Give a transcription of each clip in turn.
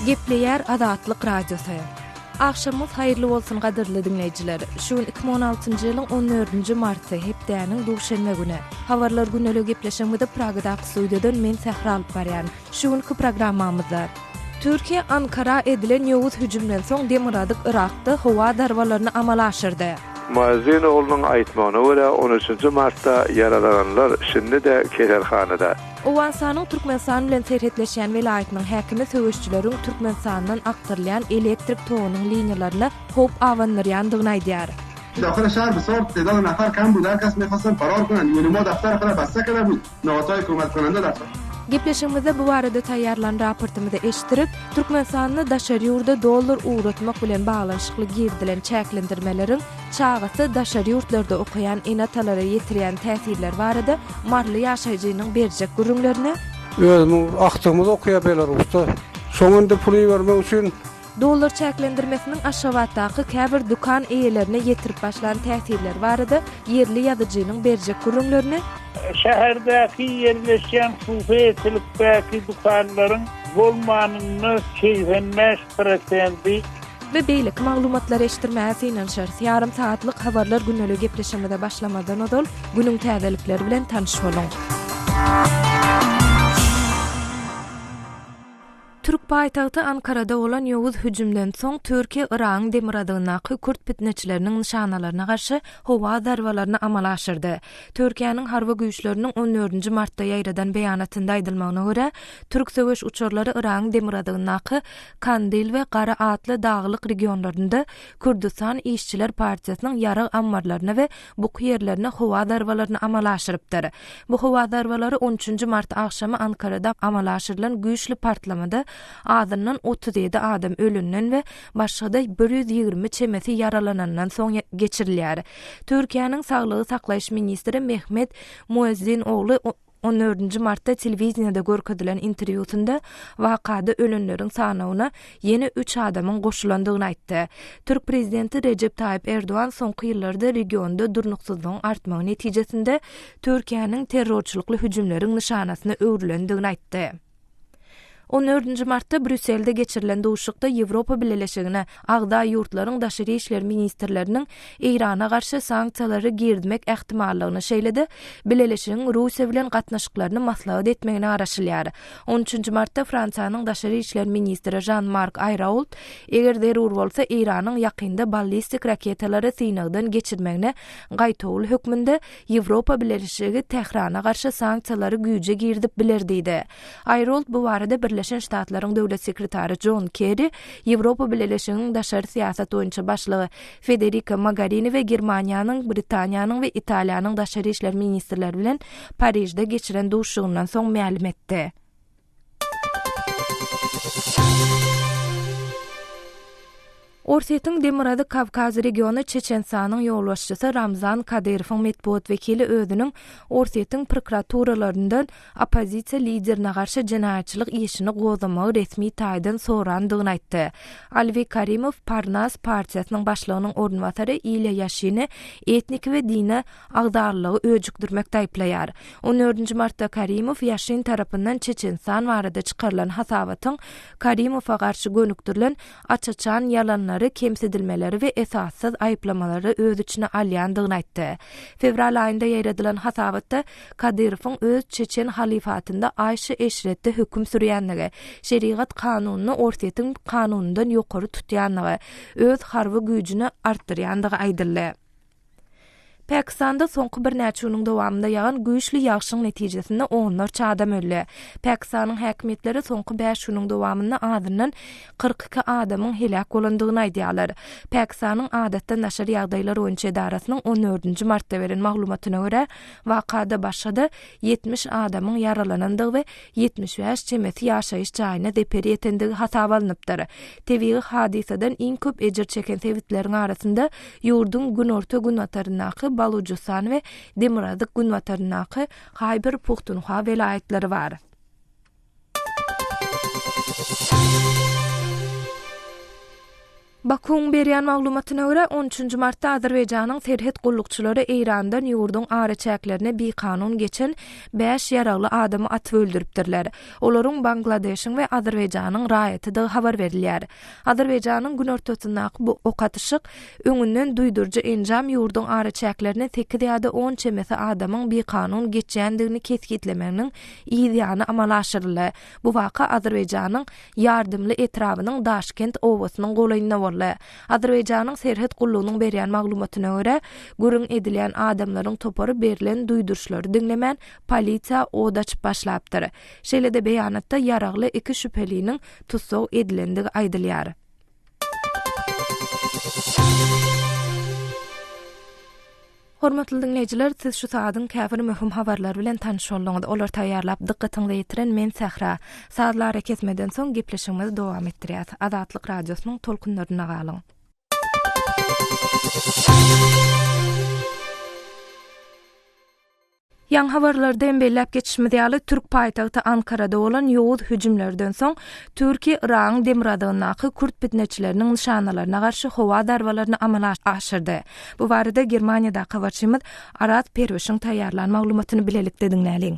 Gepleýär Azatlyk Radiosy. Agşamyňyz haýyrly bolsun gadyrly diňleýjiler. Şu gün 2016-njy ýylyň 14-nji marty, hepdäniň duşenbe güni. Habarlar gündelik gepleşigimizi Pragadaky studiýadan men Sähra alyp barýan. Şu günki programmamyzda. Türkiýe Ankara edilen ýowuz hüjümden soň Demirgazyk Yrakda howa zarbalaryny amala aşyrdy. Muazzin oglunyň aýtmagyna görä, on üçünji martda ýaralananlar şindi-de keselhanada. Owganystanyň Türkmenistan bilen serhetleşýän welaýatynyň häkimi söweşijileriň Türkmenistandan akdyrylýan elektrik togunyň liniýalaryna howp abandyrýandygyny aýdýar. Dahyl şäher bisor tedad nafar kam bud her kes mihwastand farar kunand ýunima daftar huda basta karda bud notay komak kunanda daftar. Gepleşigimizde bu barada taýýarlan raportymyzy eşitdirip, Türkmenistanda daşary ýurda dollar ugratmak bilen baglanyşykly girizilen çäklendirmeleriň çagasy daşary ýurtlarda okaýan ene-atalara ýetirýän täsirleri barada maryly ýaşaýjynyň berjek gürrüňlerini, Özümiň agtygymyz okaýar Belarusda. Şoňa indi pul ibermek üçin Dollar çäklendirmesiniň Aşgabatdaky käbir dükan eýelerine ýetirip başlan täsirleri barada ýerli ýazyjynyň berjek gürrüňlerini, Şäherdäki ýerleşýän hususy eýeçilikdäki dükanlaryň bolmanynda 85 prosendi We beýleki maglumatlary eşitdirmäge synanyşarys. Ýarym sagatlyk Habarlar gündeliği gepleşigimize başlamazdan ozal, günüň täzelikleri bilen tanyş boluň. Türk paýtagty Ankarada bolan ýowuz hüjümden soň Türkiýe Yragyň demirgazygyndaky kürt pitneçileriniň nyşanalaryna garşy howa zarbalaryny amala aşyrdy. Türkiýäniň harby güýçleriniň on dördünji martda ýaýradan beýanatynda aýdylmagyna görä, türk söweş uçarlary Yragyň demirgazygyndaky Kandil we Gara atly daglyk regionlarynda Kürdüstan işçiler partiýasynyň ýarag ammarlaryna we buky ýerlerine howa zarbalaryny amala aşyrypdyr. Bu howa zarbalary on üçünji mart agşamy Ankarada amala aşyrylan güýçli partlamada azyndan 37 adam ölenden we başga-da 120 çemesi ýaralanandan soň geçirilýär. Türkiýäniň saglygy saklaýyş ministri Mehmet Muezzinogly On dördünji martda telewideniýede görkezilen interwýusynda wakada ölenleriň sanawyna ýene üç adamyň goşulandygyny aýtdy. Türk prezidenti Rejep Taýyp Erdogan soňky ýyllarda regionda durnuksyzlygyň artmagy netijesinde Türkiýäniň terrorçylykly hüjümleriň nyşanasyna öwrülendigini aýtdy. On dördünji martda Brýusselde geçirilen duşuşykda Ýewropa Bileleşigine agza ýurtlaryň daşary işler ministrleriniň Eýrana garşy sanksiýalary girizmek ähtimallygyny, şeýle-de Bileleşigiň Russiýa bilen gatnaşyklaryny maslahat etmegine garaşylýar. On üçünji martda Fransiýanyň daşary işler ministri Žan-Mark Aýrault, eger zerur bolsa, Eýranyň ýakynda ballistik raketalary synagdan geçirmegine gaýtawul hökmünde Ýewropa Bileleşigi Tährana garşy sanksiýalary güýje girizip biler diýdi. Aýrold bu barada Birleşen Ştatlaryň Döwlet sekretary Jon Kerri, Ýewropa Bileleşiginiň daşary syýasat boýunça başlygy Federika Mogarini we Germaniýanyň, Britaniýanyň we Italiýanyň daşary işler ministrleri bilen Parižde geçiren duşuşygyndan soň mälim etdi. Orsýetiň Demirgazyk Kawkaz regiony Çeçenistanyň ýolbaşçysy Ramzan Kadyrowyň metbugat wekili özüniň Orsýetiň prokuraturalaryndan oppozisiýa liderine garşy jenaýatçylyk işini gozgamagy resmi taýdan sorandygyny aýtdy. Alwi Karimow Parnas partiýasynyň başlygynyň orunbasary Ilýa Ýaşini etniki we dini agzalalygy öjükdirmekde aýyplaýar. On dördünji martda Karimow Ýaşin tarapyndan Çeçenistan barada çykarylan hasabatyň Karimowa garşy gönükdirilen aç-açan ýalanlary, kemsidilmeleri we esassyz aýyplamalary öz içine alýandygyny aýtdy. Fewral aýynda ýaýradylan hasabatda Kadyrowyň öz çeçen halyfatynda aýşy-eşretde höküm sürýändigi, şerigat kanunyny Orsýetiň kanunyndan ýokary tutýandygy, öz harby güýjüni artdyrýandygy aýdyldy. Pakistanda soňky birnäçe günüň dowamynda ýagan güýçli ýagşyň netijesinde onlarça adam öldi. Pakistanyň häkimiýetleri soňky bäş günüň dowamynda azyndan 42 adamyň heläk bolandygyny aýdýarlar. Pakistanyň Adatdan daşary ýagdaýlar boýunça edarasynyň on dördünji martda beren maglumatyna görä, wakada başga-da 70 adamyň ýaralanandygy we 75 çemesi ýaşaýyş jaýyna zeper ýetendigi hasaba alnypdyr. Tebigy hadysadan iň köp ejir çeken sebitleriň arasynda ýurduň günorta-günbataryndaky Balujystan we demirgazyk-günbataryndaky Haýber-Puhtunhwa welaýatlary bar. Bakuwyň berýän maglumatyna görä, on üçünji martda Azerbaýjanyň serhet gullukçylary Eýrandan ýurduň araçäklerine bikanun geçen bäş ýaragly adamy atyp öldüripdirler. Olaryň Bangladeşiň we Azerbaýjanyň raýatydygy habar berilýär. Azerbaýjanyň günortasyndaky bu ok atyşyk öňünden duýduryjy enjam ýurduň araçäklerine sekiz ýa-da on çemesi adamyň bikanun geçýändigini kesgitlemeginiň yz ýany amala aşyryldy. Bu waka Azerbaýjanyň Ýardymly etrabynyň Daşkent obasynyň golaýynda boldy. Azerbaýjanyň serhet gullugynyň berýän maglumatyna görä, gürrüň edilýän adamlaryň topary berlen duýduryşlary diňlemän, polisiýa od açyp başlapdyr. Şeýle-de beýanatda ýaragly iki şübheliniň tussag edilendigi aýdylýar. Hormatly diňleýjiler, siz şu saadyň käbir möhüm habarlary bilen tanyş bolduňyz. Olary taýýarlap dykgatyňyza ýetiren men Sähra. Sazly arakesmeden soň gepleşigimizi dowam etdirýäs. Azatlyk Radiosynyň tolkunlarynda galyň. Ýaňy habarlarda hem belläp geçişimiz ýaly, türk paýtagty Ankarada bolan ýowuz hüjümlerden soň, Türkiýe Yragyň demirgazygyndaky kürt pitneçileriniň nyşanalaryna garşy howa zarbalaryny amala aşyrdy. Bu barada Germaniýadaky habarçymyz Araz Perwişiň taýýarlan maglumatyny bilelikde diňläliň.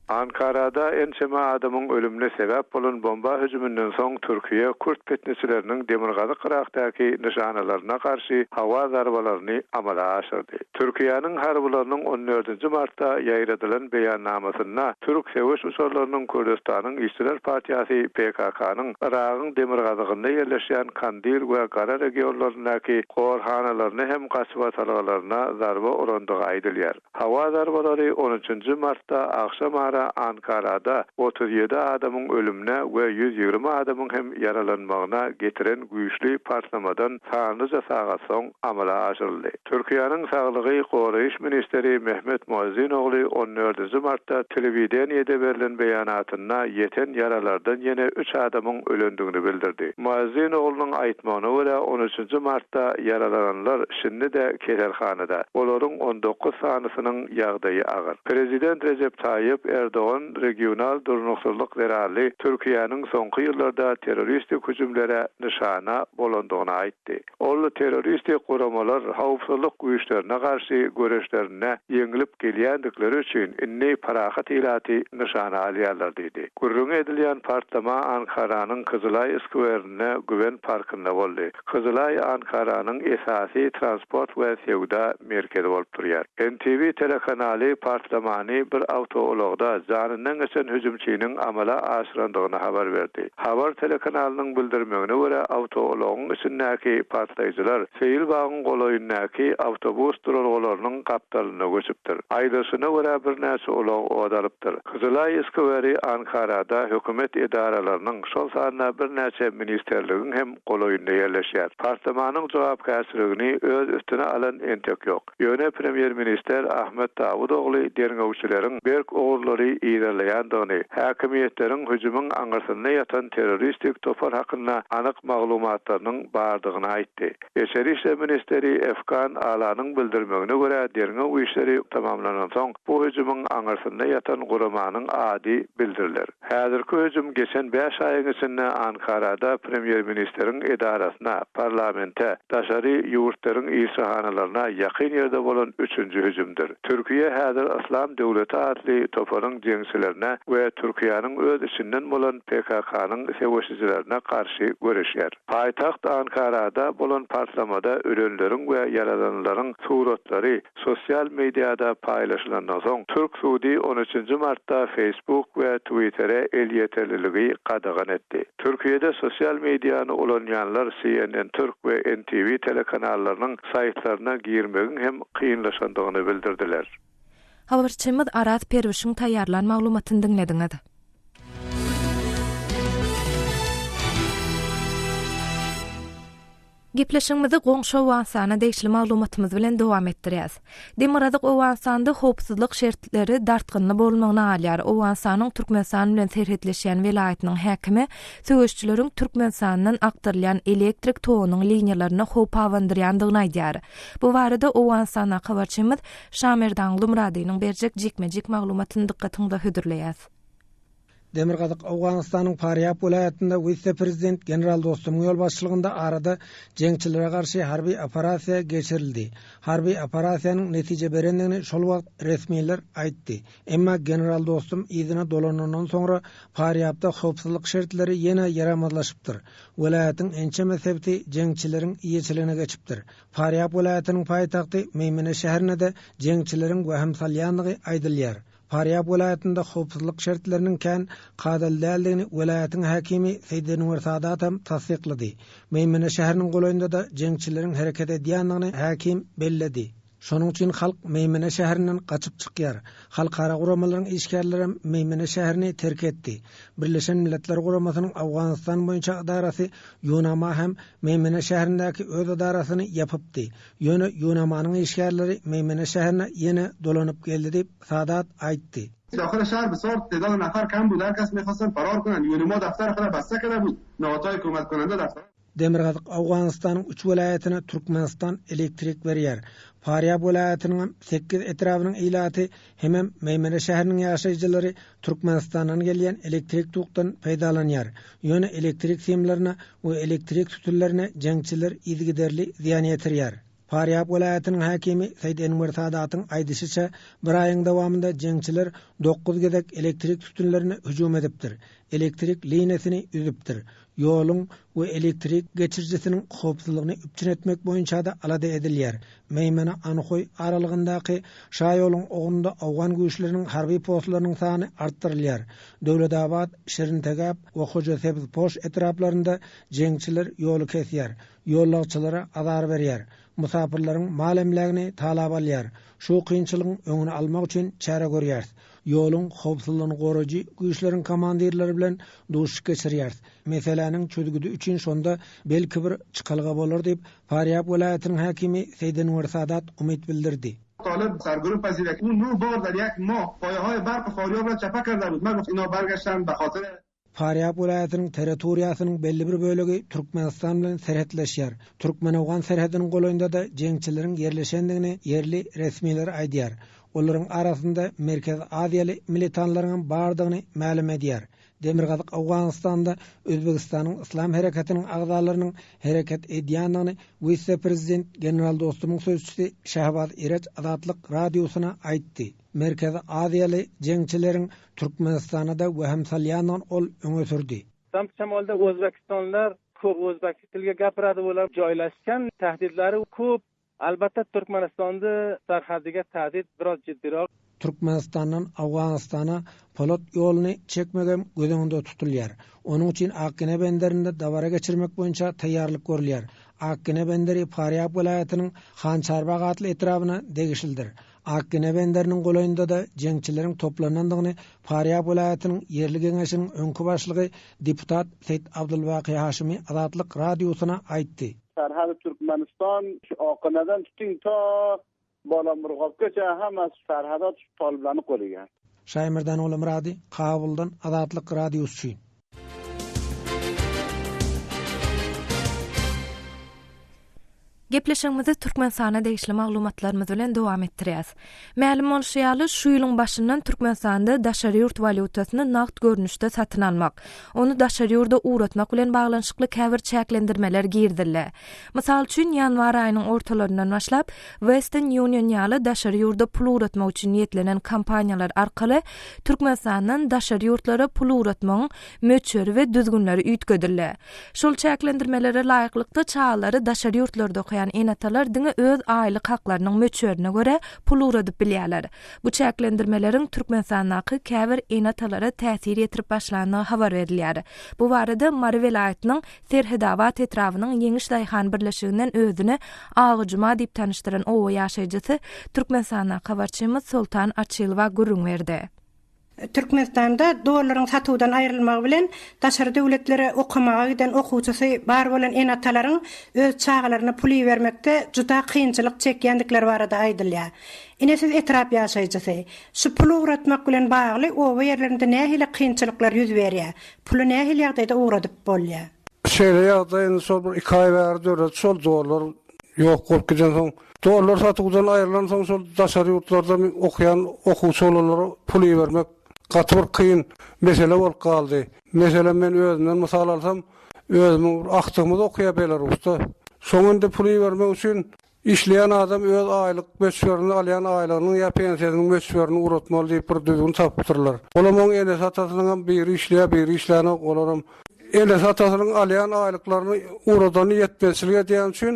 Ankarada ençeme adamyň ölümine sebäp bolan bomba hüjüminden soň Türkiýe kürt pitneçileriniň demirgazyk Yrakdaky nyşanalaryna garşy howa zarbalaryny amala aşyrdy. Türkiýäniň harbylarynyň on dördünji martda ýaýradylan beýannamasynda türk söweş uçarlarynyň Kürdüstanyň işçiler partiýasy PKK-nyň Yragyň demirgazygynda ýerleşýän Kandil we Gara regionlaryndaky gorhanalaryna hem gaçybatalgalaryna zarba urandygy aýdylýar. Howa zarbalary on üçünji martda agşamara Ankarada 37 adamyň ölümine we 120 adamyň hem ýaralanmagyna getiren güýçli partlamadan sanlyja sagat soň amala aşyryldy. Türkiýäniň saglygy goraýyş ministri Mehmet Muezzinogly on dördünji martda telewideniýede berlen beýanatynda ýeten ýaralardan ýene üç adamyň ölendigini bildirdi. Muezzinoglunyň aýtmagyna görä, on üçünji martda ýaralananlar şindi-de keselhanada. Olaryň 19 sanysynyň ýagdaýy agyr. Prezident Rejep Taýyp Erdogan regional durnuksyzlyk zerarly Türkiýäniň soňky ýyllarda terroristik hüjümlere nyşana bolandygyny aýtdy. Ol terroristik guramalar howpsuzlyk güýçlerine garşy göreşlerinde ýeňlip gelýändikleri üçin indi parahat ilaty nyşana alýarlar diýdi. Gürrüňi edilýän partlama Ankaranyň Kyzylaý skwerinde Güwen parkynda boldy. Kyzylaý Ankaranyň esasy transport we söwda merkezi bolup durýar. NTV telekanaly partlamany bir awtoulagda janyndan geçen hüjümçiniň amala aşyrandygyny habar berdi. Habar telekanalynyň bildirmegine görä, awtoulagyň içindäki partlaýjylar seýil bagyň golaýyndaky awtobus duralgalarynyň gapdalynda göçüpdir. Aýdylyşyna görä, birnäçe ulag ot alypdyr. Kyzylaý skweri Ankarada hökümet edaralarynyň, şol sanda birnäçe ministrligiň hem golaýynda ýerleşýär. Partlamanyň jogapkärçiligini öz üstüne alan entek ýok. Ýöne premýer-ministr Ahmet Dawutogly derňewçileriň berk ugurlary yzarlaýandygyny, häkimiýetleriň hüjümiň aňyrsynda ýatan terroristik topar hakynda anyk maglumatlarynyň bardygyny aýtdy. Içeri işler ministri Efkan Alanyň bildirmegine görä, derňew işleri tamamlanansoň, bu hüjümiň aňyrsynda ýatan guramanyň ady bildiriler. Häzirki hüjüm geçen bäş aýyň içinde Ankarada premýer-ministriň edarasyna, parlamente, daşary ýurtlaryň ilçihanalaryna ýakyn ýerde bolan üçünji hüjümdir. Türkiýe häzir Yslam döwleti atly toparyň jeňçilerine we Türkiýäniň öz içinden bolan PKK-nyň söweşijilerine garşy göreşýär. Paýtagt Ankarada bolan partlamada ölenleriň we ýaralananlaryň suratlary Sosial mediada paýlaşylandan soň, türk sudy on üçünji martda Facebook we Twittere elýeterliligi gadagan etdi. Türkiýede sosial mediany ulanýanlar CNN Türk we NTV telekanallarynyň saýtlaryna girmegiň hem kynlaşandygyny bildirdiler. Habarçymyz Araz Perwişiň taýýarlan maglumatyny diňlediňiz. Gepleşigimizi goňşy Owganystana degişli maglumatymyz bilen dowam etdirýäs. Demirgazyk Owganystanda howpsuzlyk şertleri dartgynly bolmagyna galýar. Owganystanyň Türkmenistan bilen serhetleşýän welaýatynyň häkimi söweşijileriň Türkmenistandan akdyrylýan elektrik togunyň liniýalaryna howp abandyrýandygyny aýdýar. Bu barada Owganystandaky habarçymyz Şamerdan Gulumyradynyň berjek jikme-jik maglumatyny dykgatyňyza hödürleýäs. Demirgazyk Owganystanyň Farýab welaýatynda wise-prezident general Dostumyň ýolbaşçylygynda arada jeňçilere garşy harby operasiýa geçirildi. Harby operasiýanyň netije berendigini şol wagt resmiler aýtdy. Emma general Dostum yzyna dolanandan soňra Farýabda howpsuzlyk şertleri ýene ýaramazlaşypdyr. Welaýatyň ençeme sebiti jeňçileriň eýeçiligine geçipdir. Farýab welaýatynyň paýtagty Meýmene şäherine-de jeňçileriň wehim salýandygy aýdylýar. Farýab welaýatynda howpsuzlyk şertleriniň kän kadaly däldigini welaýatyň häkimi Seýdenwer Sadatam tassyklady. Meýmene şäheriniň golaýynda-da jeňçileriň hereket edýändigini häkim belledi. Şonuň üçin halk Meýmene şäherinden gaçyp çykýar. Halkara guramalaryň işgärlerem Meýmene şäherini terk etdi. Birleşen Milletler Guramasynyň Owganystan boýunça edarasy Ýunama hem Meýmene şäherindäki öz edarasyny ýapypdy. Ýöne Ýunamanyň işgärleri Meýmene şäherine ýene dolanyp geldi diýip, Sadat aýtdy. Dahyl şäher bisor tedad nafar kam bud her kes mihwastand farar kunand Ýunama daftar huda basta kerda bud nahadhay komak konanda daftar. Demirgazyk Owganystanyň üç welaýatyna Türkmenistan elektrik berýär. Farýab welaýatynyňam sekiz etrabynyň ilaty hemem Meýmene şäheriniň ýaşaýjylary Türkmenistandan gelýän elektrik tokdan peýdalanýar. Ýöne elektrik simlerine we elektrik sütünlerine jeňçiler yzygiderli zyýan ýetirýär. Farýab welaýatynyň häkimi Seýit Enwer Sadatyň aýdyşyça, bir aýyň dowamynda jeňçiler dokuz gezek elektrik sütünlerine hüjüm edipdir, elektrik liniýasyny üzüpdir. Ýoluň we elektrik geçirijisiniň howpsuzlygyny üpjün etmek boýunça-da alada edilýär. Meýmene-Anhoý aralygyndaky şaýoluň ugrunda owgan güýçleriniň harby postlarynyň sany artdyrylýar. Döwletabat, Şirintegap we Hojasebzpoş etraplarynda jeňçiler ýoly kesýär, ýolagçylara azar berýär, mysapyrlaryň mal-emlägini talap alýar. Şu kynçylygyň öňüni almak üçin çäre görýäris. Ýoluň howpsuzlygyny goraýjy güýçleriň komandirleri bilen duşuşyk geçirýäris. Meseläniň çözgüdi üçin şonda belki bir çykalga bolar diýip, Farýab welaýatynyň häkimi Seýdenwer Sadat umyt bildirdi. Talyp sergürüh pazirek u nu bar dar ýek moh paýahaý bark Farýab ra çapa kerda bud me goft ina bargaştan be hatyr Farýab welaýatynyň territoriýasynyň belli bir bölegi Türkmenistan bilen serhetleşýär. Türkmen-owgan serhediniň golaýynda-da jeňçileriň ýerleşendigini ýerli resmiler aýdýar. Olaryň arasynda Merkezi Aziýaly militanlaryňam bardygyny mälim edýär. Demirgazyk Owganystanda Özbegistanyň Yslam hereketiniň agzalarynyň hereket edýändigini wise-prezident general Dostumyň sözçüsi Şahbaz Ireç Azatlyk Radiosyna aýtdy. Merkezi Aziýaly jeňçileriň Türkmenistana-da wehim salýandygyny ol öňe sürdi. Tam şamalda Özbekistanlylar köp özbek tilge gapiradi bular joylashgan tahdidlari ko'p Albatta Türkmenistanda sarhadiga tahdid biroz jiddiroq. Türkmenistandan Owganystana polat ýoluny çekmegem göz öňünde tutulýar. Onuň üçin Akgine benderinde dabara geçirmek boýunça taýýarlyk görülýär. Akgine benderi Farýab welaýatynyň Hançarbag atly etrabyna degişlidir. Akgine benderiniň golaýynda-da jeňçileriň toplanandygyny Farýab welaýatynyň ýerli geňeşiniň öňki başlygy deputat Seýit Abdulbaky Haşymy Azatlyk Radiosyna aýtdy. Serhedi Türkmenistan şu Akginadan tutyň ta Balamurgapgaça hemmesi serheda tutup talyplanyp goýulýar. Şaýmerdan Ogulmyrady, Kabuldan Azatlyk Radiosy üçin. Gepleşigimizi Türkmenistana degişli maglumatlarymyz bilen dowam etdirýäs. Mälim bolşy ýaly, şu ýylyň başyndan Türkmenistanda daşary ýurt walýutasyny nagt görnüşde satyn almak, ony daşary ýurda ugratmak bilen baglanyşykly käbir çäklendirmeler girizildi. Mysal üçin, ýanwar aýynyň ortalaryndan başlap, Western Union ýaly daşary ýurda pul ugratmak üçin niýetlenen kompaniýalar arkaly Türkmenistandan daşary ýurtlara pul ugratmagyň möçberi we düzgünleri üýtgedildi. Şol çäklendirmelere laýyklykda, çagalary daşary ýurtlarda okaýan ene-atalar diňe öz aýlyk haklarynyň möçberine görä pul ugradyp bilýärler. Bu çäklendirmeleriň Türkmenistandaky käbir ene-atalara täsir ýetirip başlandygy habar berilýär. Bu barada Mary welaýatynyň Serhedabat etrabynyň Ýeňiş daýhan birleşiginden özüni Aga Juma diýip tanyşdyran oba ýaşaýjysy Türkmenistandaky habarçymyz Soltan Açylowa gürrüň berdi. Türkmenistanda dollaryň satuwdan aýrylmagy bilen daşary döwletlere okamaga giden okuwçysy bar bolan ene-atalaryň öz çagalaryna pul ibermekde juda kynçylyk çekýändikleri barada aýdylýar. Ine siz etrap ýaşaýjysy. Şu pul ugratmak bilen bagly oba ýerlerinde nähili kynçylyklar ýüz berýär? Puly nähili ýagdaýda ugradyp bolýar? Şeýle ýagdaý indi şol bir iki aý bäri döredi şol dollar ýok bolup gidensoň. Dollar satuwdan aýrylansoň şol daşary ýurtlarda okaýan okuwçy oglanlara pul ibermek. gaty bir kyn mesele bolup galdy. Meselem men özümden mysal alsam, özümiň bir agtygymyz okaýar Belarusda. Şoňa indi pul ibermek üçin Işleýän adam öz aýlyk möçberini alýan aýlygynyň ýa pensiýasynyň möçberini ugratmaly diýip bir düzgün tapypdyrlar. Olam oň enesi-atasynyňam biri işleýär, biri işlänok, olaram enesi-atasynyň alýan aýlyklaryny ugradany ýetmezçilik edýäni üçin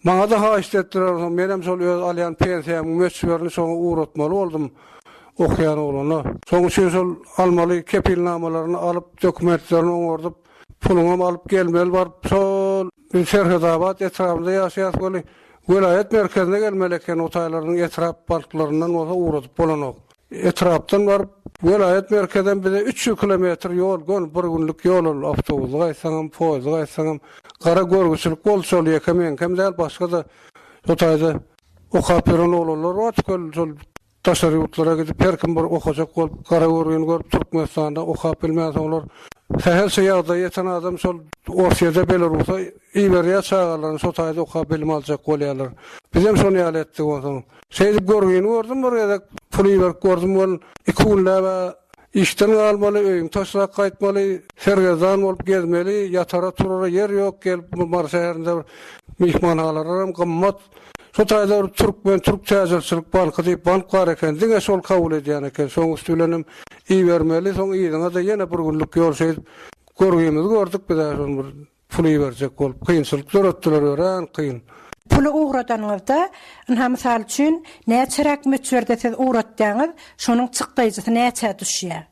maňa-da haýyşt etdiler, onsoň menem şol öz alýan pensiýamyň möçberini şoňa ugratmaly boldum okaýan oglana. Şoň üçin şol almaly kepilnamalaryny alyp, dokumentlerini oňardyp, Puluňam alyp gelmeli baryp şol biz Serhetabat etrabynda ýaşaýas weli welaýat merkezine gelmeli eken o taýlarynyň etrap banklaryndan bolsa ugradyp bolanok. Etrapdan baryp welaýat merkezem bize 300 kilometr ýol göni bir günlük ýol ol awtobusly gaýtsaňam poýezdli gaýtsaňam gara görgüçilik boldy şol ýeke meňkem däl başga-da şo taýda okap ýören oglanlar bar tükel şol Daşary ýurtlara gidip her kim bir okajak bolup gara görgini görüp Türkmenistanda okap bilmänsoňlar sähelçe ýagdaýy ýeten adam şol Orsýede Belarusa iberýär çagalaryny şo taýda okap bilim aljak bolýarlar. Bizem şony ýaly etdik onsoň. Şeýdip görgini gördüm bir gezek pul iberip gördüm welin iki günläb-ä işden galmaly öýüňi taşlap gaýtmaly sergezdan bolup gezmeli ýatara turara ýer ýok gelip Mary şäherinde bir myhmanhanalaram gymmat Şu taýda bir türkmen türk täjirçilik banky diýip bank bar eken, diňe şol kabul edýän eken. Şoň üsti bilenem ibermeli, soň yzyňa-da ýene bir günlük ýol şeýdip görgimizi gördük biz-ä şony bir pul iberjek bolup. Kynçylyk döretdiler örän kyn. Puly ugradanyňyzda, ynha mysal üçin, näçeräk möçberde siz ugratýaňyz, şonuň çykdaýjysy näçä düşýär?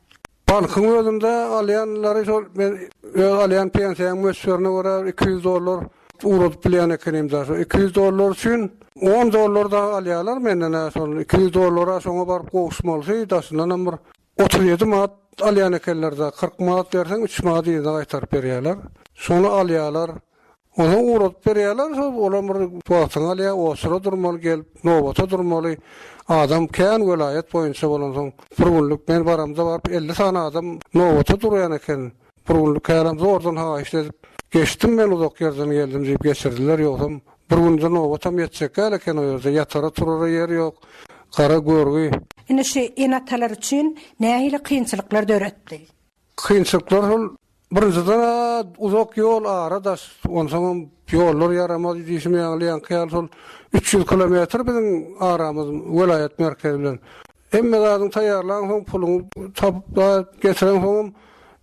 Bankyň özünde alýanlary şol men öz alýan pensiýaň möçberine görä 200 dollar ugradyp bilýän ekenim-dä. Şo 200 dollar üçin 10 dollar dagy alýarlar menden-ä şol 200 dollara şoňa baryp gowuşmalysy daşyndanam bir 37 manat alýan ekenler-dä. 40 manat berseň 3 manat yzyna gaýtaryp berýärler. Şony alýarlar. Onsoň ugradyp berýärler, şol olam bir wagtyňy alýar, oçura durmaly, gelip nobata durmaly. Adam kän welaýat boýunça bolansoň, bir günlük men baramda baryp 50 sany adam nobata durýan eken. Bir günlük hälem zordan haýyşt edip, geçdim men uzak ýerden geldim diýip geçirdiler, ýogsam bir günde nobatam ýetjek däl eken o ýerde, ýatara-turara ýer ýok, gara görgi. Ine şu ene-atalar üçin nähili kynçylyklar döretdi? Kynçylyklar şol birinjiden-ä uzak ýol ara daş, onsoňam ýollar ýaramaz diýşim ýaly ýaňky ýaly şol 300 kilometr biziň aramyz welaýat merkezi bilen. Hemme zadyňy taýýarlaňsoň puluňy tapyp getireňsoňam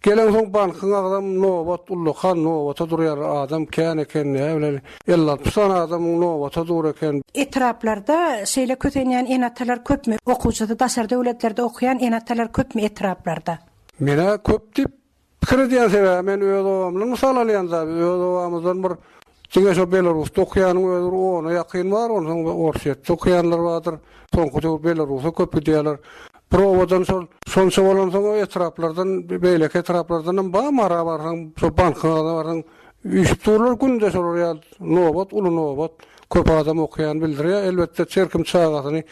geleňsoň bankyň agzam nobat ullakan nobata durýarlar adam kän eken näbileli 50-60 sany adamyň nobata dur eken. Etraplarda şeýle kösenýän ene-atalar köpmi? Okuwçysy daşary döwletlerde okaýan ene-atalar köpmi etraplarda? Menä köp diýip pikir edýän sebäbi men öz obamdan mysal alýan da biz öz obamyzdan bir diňe şo Belarusda okaýanyň özi bir ona ýakyn bar onsoň Orsýetde okaýanlar bardyr soňky döwür Belarusa köp gidýärler bir obadan şol şonça bolansoň o etraplardan beýleki etraplardanam bar Mara barsaň şo bankyň agzyna barsaň üýşüp durlar günde şolar ýaly nobat uly nobat köp adam okaýan bildirýär elbetde her kim çagasyny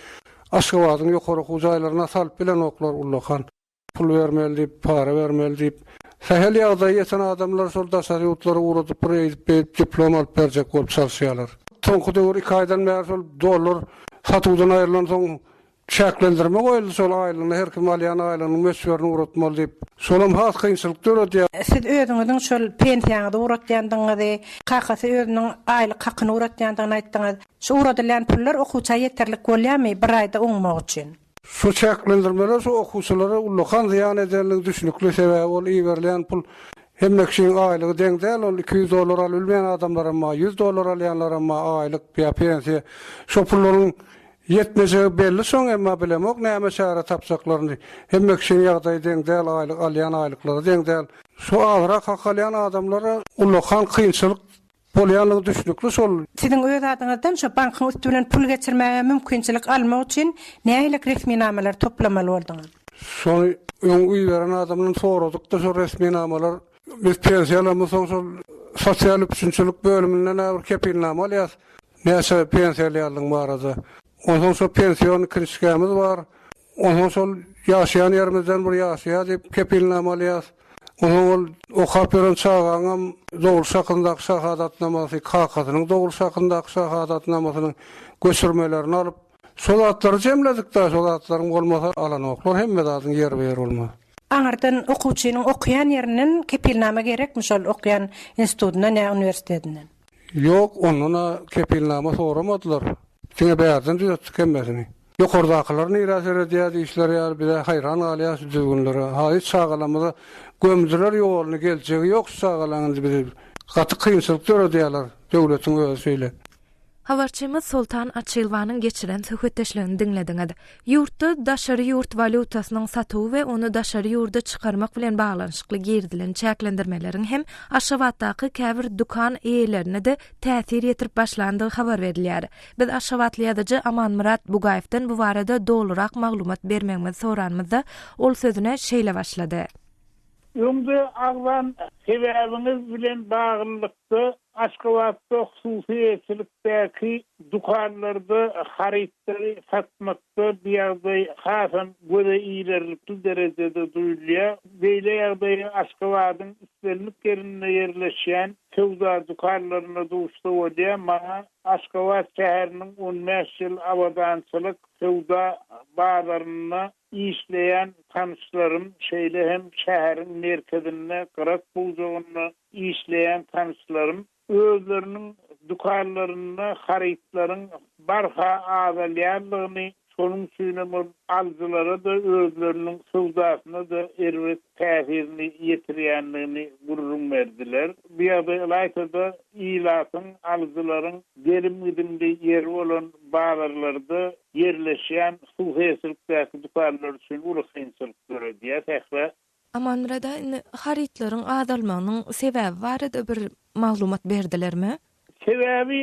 Aşgabadyň ýokary okuw jaýlaryna salyp bilenoklar ullakan. Pul bermeli diýip, para bermeli diýip, sähel ýagdaýy ýeten adamlar şol daşary ýurtlara ugradyp bir eýdip-beýdip diplom alyp berjek bolup çalyşýarlar. Soňky döwür iki aýdan bäri şol dollar satuwdan aýrylansoň çäklendirme goýuldy şol aýlygyna her kim alýan aýlygynyň möçberini ugratmaly diýip. Şolam has kynçylyk döredýär. Siz özüňiziň şol pensiýaňyzy ugratýandygyňyzy, kakasy özüniň aýlyk hakyny ugratýandygyny aýtdyňyz. Şu ugradylýan pullar okuwça ýeterlik bolýarmy bir aýda oňmak üçin? Şu çäklendirmeler şu okuwçylara ullakan zyýan edenligi düşnükli, sebäbi ol iberilýän pul hemme kişiň aýlygy deň däl, ol 200 dollar alyp bilmeýän adamlaram bar, 100 dollar alýanlaram bar aýlyk ýa pensiýa. Şo pullaryň ýetmejegi belli şoň, emma bilemok näme çäre tapjaklaryny. Hemme kişiň ýagdaýy deň däl, aýlyk alýan aýlyklary deň däl. Şu azrak hak alýan adamlara ullakan kynçylyk Bolýanlygy düşnükli şol. Siziň öz adyňyzdan şo bankyň üsti bilen pul geçirmäge mümkinçilik almak üçin nähili resminamalary toplamaly bolduňyz? Şony öň iberen adamdan soradykda şol resminamalar biz pensiýa alamyzsoň şol sosial üpjünçilik bölüminden bir kepilnama alýas näçe pensiýa alýanlygyň barada. Onsoň şo pension knižkamiz bar. Onsoň şol ýaşaýan ýerimizden bir ýaşaýar diýip kepilnama alýas. Onsoň ol okap ýören çagaňam dogluş hakyndaky şahadatnamasy, kakasynyň dogluş hakyndaky şahadatnamasynyň göçürmelerini alyp, şo zatlary jemledik-dä, şo zatlaryň bolmasa alanoklar, hemme zadyň ýerbe-ýer bolmaly. Aňyrdan okuwçynyň okaýan ýerinden kepilnama gerekmi şol okaýan institutyndan ýa uniwersitetinden? Ýok, ondan-a kepilnama soramadylar. Diňe bärden düzetdik hemmesini. Ýokardakylar nirä seredýär diýişleri ýaly biz-ä haýran galýas şu düzgünlere. Haýy çagalarymyza gömdüler ýoluny geljegi ýok şu çagalaň indi bizi gaty kynçylyk döredýärler döwletiň özi şeýle. Habarçymyz Soltan Açylowanyň geçiren söhbetdeşligini diňlediňiz. Ýurtda daşary ýurt walýutasynyň satuwy we ony daşary ýurda çykarmak bilen baglanyşykly girizilen çäklendirmeleriň hem Aşgabatdaky käbir dükan eýelerine-de täsir ýetirip başlandygy habar berilýär. Biz aşgabatly ýazyjy Amanmyrat Bugaýewden bu barada dolurak maglumat bermegimizi soranymyzda, ol sözüne şeýle başlady. Öňde agzan sebäbiňiz bilen baglylykda, Aşgabatda hususy eýeçilikdäki dükanlarda harytlary satmakda bu ýagdaý hasam göze ilerlikli derejede duýulýar. Beýle ýagdaýa Aşgabadyň islendik ýerinde ýerleşýän söwda dükanlarynda duşsa bolýar. Maňa Aşgabat şäheriniň on bäş ýyl abadançylyk söwda bazarynda işleýän tanyşlarym, şeýle hem şäheriň merkezinde, Gyrat pudagynda işleýän tanyşlarym özleriniň dükanlarynda harytlaryň barha azalýandygyny, şonuň üçinem ol alyjylara-da, özleriniň söwdasyna-da erbet täsirini ýetirýändigini gürrüň berdiler. Bu ýagdaý ylaýta-da ilatyň, alyjylaryň gelim-gidimli ýeri bolan bazarlarda ýerleşýän hususyýetçilikdäki dükanlar üçin uly kynçylyk döredýär. Sähra. Amanmyrat aga, indi harytlaryň azalmagynyň sebäbi barada bir maglumat berdilermi? Sebäbi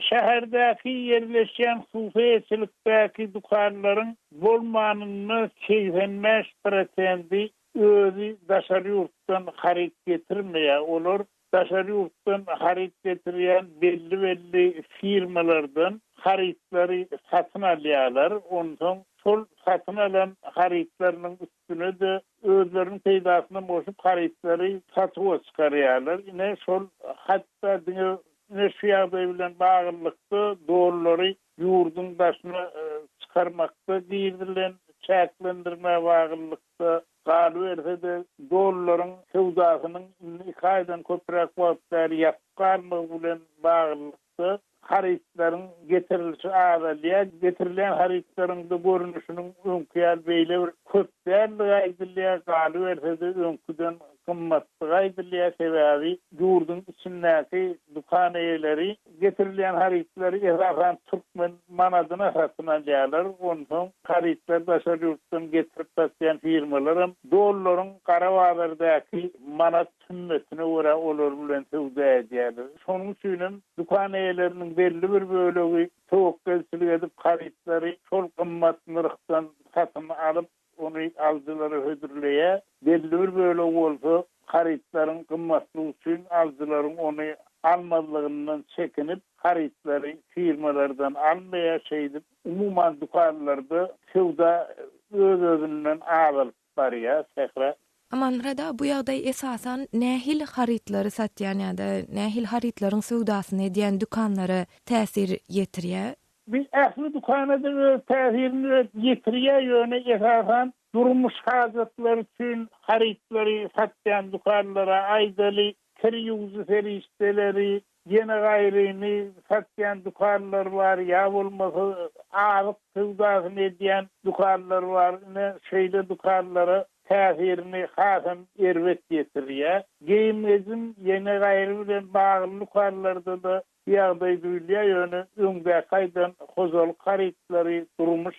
şäherdäki ýerleşýän hususy eýeçilikdäki dükanlaryň bolmanynda 85 prosendi özi daşary ýurtdan haryt getirmeýär. Olar daşary ýurtdan haryt getirýän belli-belli firmalardan harytlary satyn alýarlar. Onsoň şol satyn alan harytlarynyň üstüne-de özleriniň peýdasyna goşup harytlary satuwa çykarýarlar. Ine şol hatda diňe ine şu ýagdaý bilen baglylykda dollary ýurduň daşyna çykarmakda girizilen çäklendirmä baglylykda galyberse-de dollaryň söwdasynyň indi iki aýdan köpräk wagt bäri ýapyk galmagy bilen baglylykda harytlaryň getirilişi azalýar. Getirilýän harytlaryň-da görnüşiniň öňki ýaly beýle bir köp däldigi aýdylýar. Galyberse-de, öňküden gymmatdygy aýdylýar. Sebäbi ýurduň içindäki dükan eýeleri getirilýän harytlary esasan türkmen manadyna satyn alýarlar. Onsoň harytlary daşary ýurtdan getirip satýan firmalaram dollaryň gara bazardaky manat hümmetine görä olar bilen söwda edýärler. Şonuň üçin hem dükan eýeleriniň belli bir bölegi töwekgelçilik edip harytlary şol gymmat nyrhdan satyn alyp, ony alyjylara hödürleýär. Belli bir bölegi bolsa harytlaryň gymmatlygy üçin alyjylaryň ony almazlygyndan çekinip, harytlary firmalardan almaýar. Şeýdip, umuman dükanlarda söwda öz-özünden azalyp barýar. Sähra. Amanmyrat aga, bu ýagdaý esasan nähili harytlary satýan ýa-da nähili harytlaryň söwdasyny edýän dükanlara täsir ýetirýär? Bu ähli dükana-da öz täsirini ýetirýär, ýöne esasan durmuş hajatlary üçin harytlary satýan dükanlara, aýdaly, kir ýuwujy serişdeleri, Ýene gaýryny satýan dükanlar bar, ýa bolmasa azyk söwdasyny edýän dükanlar bar. Ine, şeýle dükanlara täsirini hasam erbet ýetirýär. Geýim-gejim, ýene gaýry bilen bagly dükanlarda-da bu ýagdaý duýulýar, ýöne öňdäki aýdan hojalyk harytlary, durmuş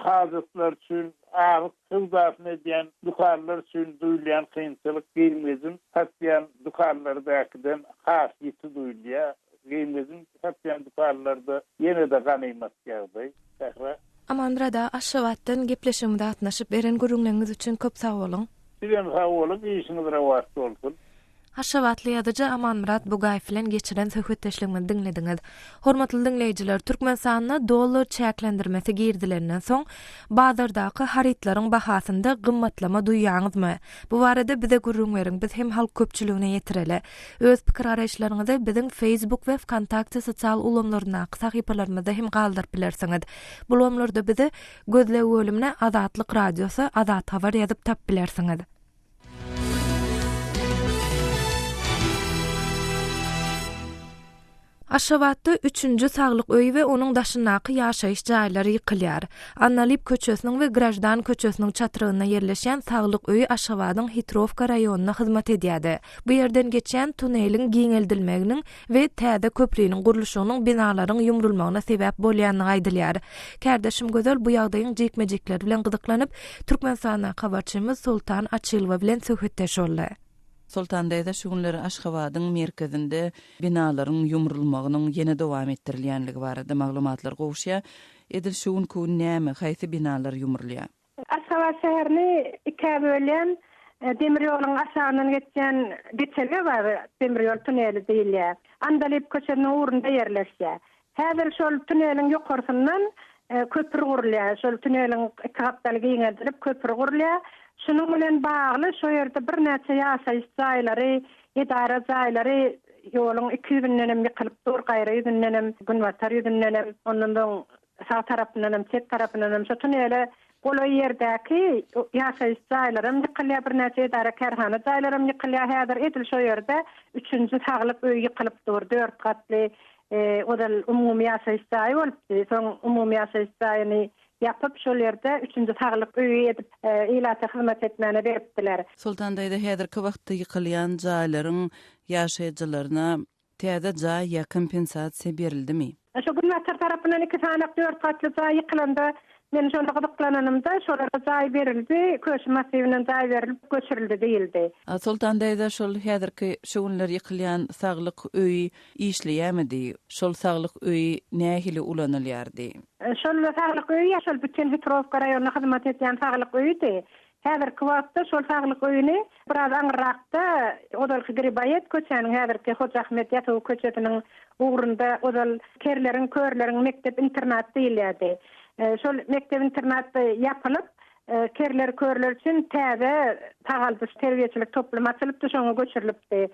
hajatlary üçin azyk söwdasyny edýän dükanlar üçin duýulýan kynçylyk geýim-gejim satýan dükanlardakiden has ýiti duýulýar. Geýim-gejim satýan dükanlarda ýene-de ganymat ýagdaý. Sähra. Amanmyrat aga, Aşgabatdan gepleşigimize gatnaşyp, beren gürrüňleriňiz üçin köp sag boluň! Sizem sag boluň, işiňiz rowaç bolsun! Aşgabatly ýazyjy Amanmyrat Bugaýew bilen geçiren söhbetdeşligimizi diňlediňiz. Hormatly diňleýjiler, Türkmenistanda dollar çäklendirmesi girizilenden soň, bazardaky harytlaryň bahasynda gymmatlama duýýaňyzmy? Bu barada bize gürrüň beriň, biz hem halk köpçüligine ýetireli. Öz pikir-garaýyşlaryňyzy biziň Facebook we Wkontakte sosial ulgamlaryndaky sahypalarymyzda hem galdyryp bilersiňiz. Bu ulgamlarda bizi gözleg bölümine Azatlyk Radiosy, Azat Habar ýazyp tapyp bilersiňiz. Aşgabatda üçünji saglyk öýi we onuň daşyndaky ýaşaýyş jaýlary ýykylýar. Annalyp köçesiniň we Graždan köçesiniň çatrygynda ýerleşýän saglyk öýi Aşgabadyň Hitrowka raýonyna hyzmat edýärdi. Bu ýerden geçýän tuneliň giňeldilmeginiň we täze köpriniň gurluşygynyň binalaryň ýumrulmagyna sebäp bolýandygy aýdylýar. Kärdeşim Gözel bu ýagdaýyň jikme-jikleri bilen gyzyklanyp, Türkmenistandaky habarçymyz Soltan Açylowa bilen söhbetdeş boldy. Soltan daýza şu günler Aşgabadyň merkezinde binalaryň ýumrulmagynyň ýene dowam etdirilýänligi barada maglumatlar gowuşýar. Edil şu günki gün näme, haýsy binalar ýumrulýar? Aşgabat şäherini ikä bölýän demir ýoluň aşagyndan geçýän geçelge bar, demir ýol tuneli diýilýär. Andalyp köçesiniň ugrunda ýerleşýär. Häzir şol tuneliň ýokarsyndan köpri gurulýar. Şol tuneliň iki gapdaly giňeldilip köpri gurulýar. Şunuň bilen bagly şo ýerde birnäçe ýaşaýyş jaýlary, edara jaýlary ýoluň iki ýüzündenem ýykylyp dur, gaýra ýüzündenem, günbatar ýüzündenem, ondan soň sag tarapyndanam, çep tarapyndanam şo tunele golaý ýerdäki ýaşaýyş jaýlaram ýykylýar, birnäçe edara-kärhana jaýlaram ýykylýar. Häzir edil şo ýerde üçünji saglyk öýi ýykylyp dur, dört gatly Ozal umumy ýaşaýyş jaýy bolupdy. Soň umumy ýaşaýyş jaýyny ýapyp, şol ýerde üçünji saglyk öýi edip, ilata hyzmat etmäne beripdiler. Soltan daýza, häzirki wagtda ýykylýan jaýlaryň ýaşaýjylaryna täze jaý ýa kompensasiýa berildimi? Şo günbatar tarapyndan iki sanak dört gatly jaý ýykylanda, men şonda gyzyklananymda, şolara jaý berildi, Köşi massiwinden jaý berilip göçürildi diýildi. Soltan daýza, şol häzirki şu günler ýykylýan saglyk öýi Işleýärmidi? Şol saglyk öýi nähili ulanylýardy? Şol saglyk öýi şol bütin Hitrowka raýonyna hyzmat edýän saglyk öýüdi. Häzirki wagtda şol saglyk öýüni biraz aňyrrakda, ozalky Griboýed köçäniň, häzirki Hoja Ahmet Ýasawy köçesiniň ugrunda ozal kerleriň, körleriň mekdep-internat diýilýärdi. Şol mekdep-internat ýapylyp, kerler, körler üçin täze sagaldyş-terbiýeçilik toplumy açylypdy, şoňa göçürilipdi.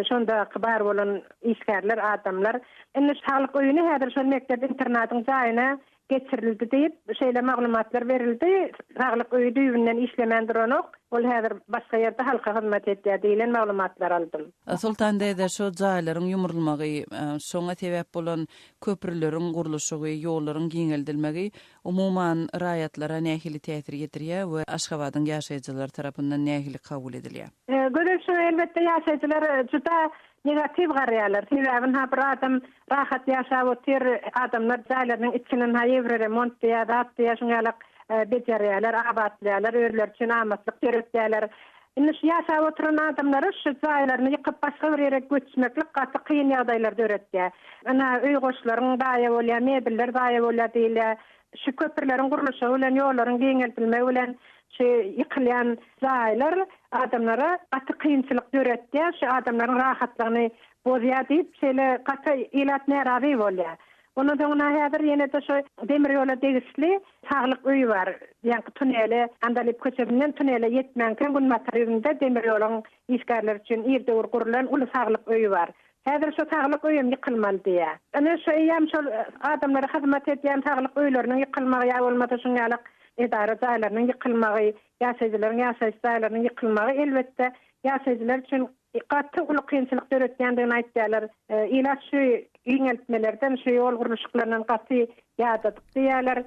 Şondaky bar bolan işgärler, adamlar indi saglyk öýüni häzir şol mekdep-internadyň jaýyna geçirildi diýip, şeýle maglumatlar berildi. Saglyk öýi düýbünden işlemän duranok, ol häzir başga ýerde halka hyzmat edýär diýlen maglumatlary aldym. Soltan däde, şo jaýlaryň ýumrulmagy, şoňa sebäp bolan köprüleriň gurluşygy, ýollaryň giňeldilmegi umuman raýatlara nähili täsir ýetirýär we Aşgabadyň ýaşaýjylary tarapyndan nähili kabul edilýär? Gözel şuňa elbetde ýaşaýjylar juda negatiw garaýarlar. Sebäbi ynha bir adam rahat ýaşap otyr, adamlar jaýlarynyň içini ynha ýewroremont diýýär, zat diýýär, şuň ýalak bejerýärler, abatlaýarlar, özleri üçin amatlyk döretýärler. Indi şu ýaşap oturan adamlara şu jaýlaryny ýykyp başga bir ýere göçmeklik gaty kyn ýagdaýlar döretýär. Ynha öý goşlaryň zaýa bolýar, mebeller zaýa bolýar diýilýär. Şu köprüleriň gurluşygy bilen, ýollaryň giňeldilmegi bilen şu ýykylýan jaýlar adamlara gaty kynçylyk döretýär, şu adamlaryň rahatlygyny bozýar diýip, şeýle gaty ilat närazy bolýar. Ondan soň ynha häzir ýene-de şu demir ýola degişli saglyk öýi bar. Ýaňky tunele, Andalyp köçesinden tunele ýetmänkäň günbatar ýüzünde demir ýoluň işgärleri üçin ir döwür gurlan uly saglyk öýi bar. Häzir şo saglyk öýem ýykylmaly diýýär. Ine şo eýýäm şol adamlara hyzmat edýän saglyk öýleriniň ýykylmagy ýa bolmasa şuň ýalak edara jaýlarynyň ýykylmagy, ýaşaýjylaryň ýaşaýyş jaýlarynyň ýykylmagy elbetde ýaşaýjylar üçin gaty uly kynçylyk döretýändigini aýtýarlar. Ilat şu giňeltmelerden, şu ýol gurluşyklaryndan gaty ýadadyk diýýärler.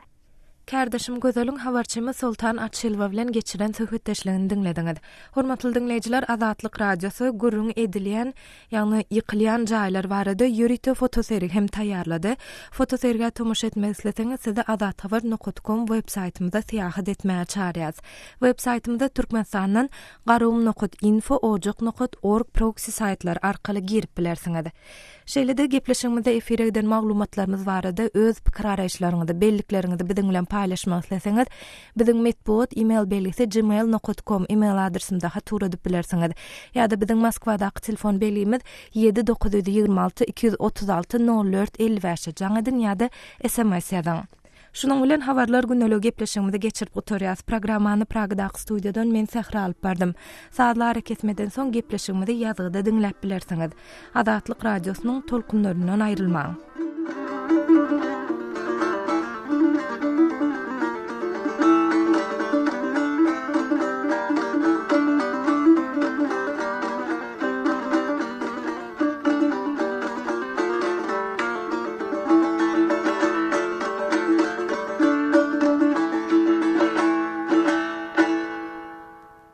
Kärdeşim Gözeliň habarçymyz Soltan Açylowa bilen geçiren söhbetdeşligini diňlediňiz. Hormatly diňleýjiler, Azatlyk Radiosy gürrüňi edilýän, ýagny ýykylýan jaýlar barada ýörite fotosergi hem taýýarlady. Fotosergä tomaşa etmek isleseňiz, sizi azathabar nokat kom web saýtymyza syýahat etmäge çagyrýarys. Web saýtymyza Türkmenistandan garagum nokat info, ojak nokat org proksi saýtlary arkaly girip bilersiňiz. Şeýle-de gepleşigimizde efire giden maglumatlarymyz barada öz pikir-garaýyşlaryňyzy, bellikleriňizi biziň bilen paýlaşmak isleseňiz, biziň metbugat e-mail belgisi gmail nokat kom e-mail adresimize hat ugradyp bilersiňiz. Ýa-da biziň Moskwadaky telefon belgimiz 7 926 236 04 55-e jaň ediň ýa-da sms ýazyň. Şunuň bilen Habarlar gündeligi gepleşigimizi geçirip gutarýas. Programmany Pragadaky studiýadan men Sähra alyp bardym. Sazly arakesmeden soň gepleşigimizi ýazgyda diňläp bilersiňiz. Azatlyk Radiosynyň tolkunlaryndan aýrylmaň.